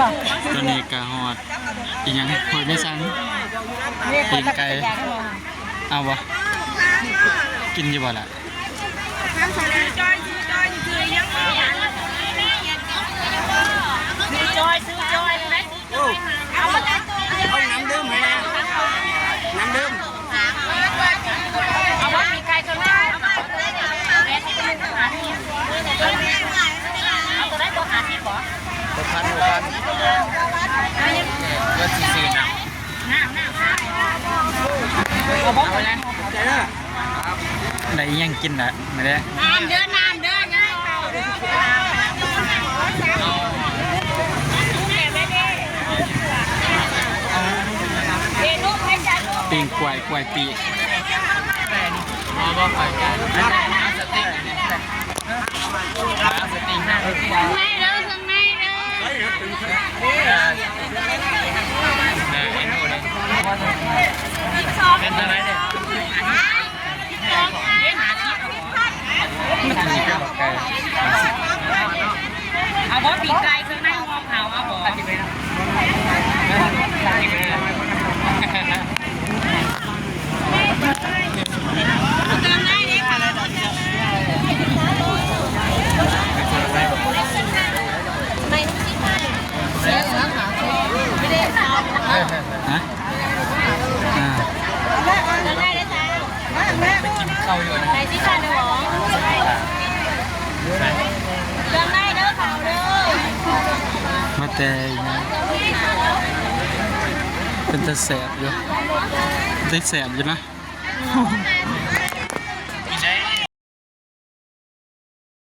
ຕອນນີ້ກະຮອດ ອີ່ຫຍັງ ຮອດແມ່ສັງ ປີ້ງໄກ່ ເອົາບໍ່? ກິນຢູ່ບໍ່ລະ? ຊື້ຈອຍ ຊື້ຈອຍ ຊື້ຈອຍ ເອົາ ເອົານ້ຳດື່ມໃຫ້ແດ່ ນ້ຳດື່ມ. ເອົາບໍ່? ປີ້ງໄກ່ຕົວໜຶ່ງ ເອົາຕົວໃດ? ຕົວຫ້າສິບບໍ່? ຫົກພັນ ຫົກພັນ ເອີ ເພິ່ນຊິຊື້ນ້ຳ ນ້ຳ ນ້ຳ ນ້ຳ ເອົາບໍ່? ໄດ້ອີ່ຫຍັງກິນລະມື້ນີ້? ນ້ຳເດີ ນ້ຳເດີ ປີ້ງກວາຍ ກວາຍປີ້ງ ເອົາບໍ່? ເອົາສະເຕັກ ເອົາສະເຕັກ ເຄື່ອງໃນເດີ ເຄື່ອງໃນເດີ ເອີ ເປັນເທົ່າໃດເດີ? ເອົາບໍ່? ປີ້ງໄກ່ເຄື່ອງໃນງອກເອົາ ເອົາບໍ່? ຮະ? ອ່າ ໄປກິນເຂົ້າຢູ່ນະ ໄປຊິຊາເດີ ເຄື່ອງໃນເດີ ເຂົ້າເດີ ມາແຕ່ອີ່ຫຍັງ ເປັນຕາແຊບຢູ່ ໄດ້ແຊບຢູ່ນະ.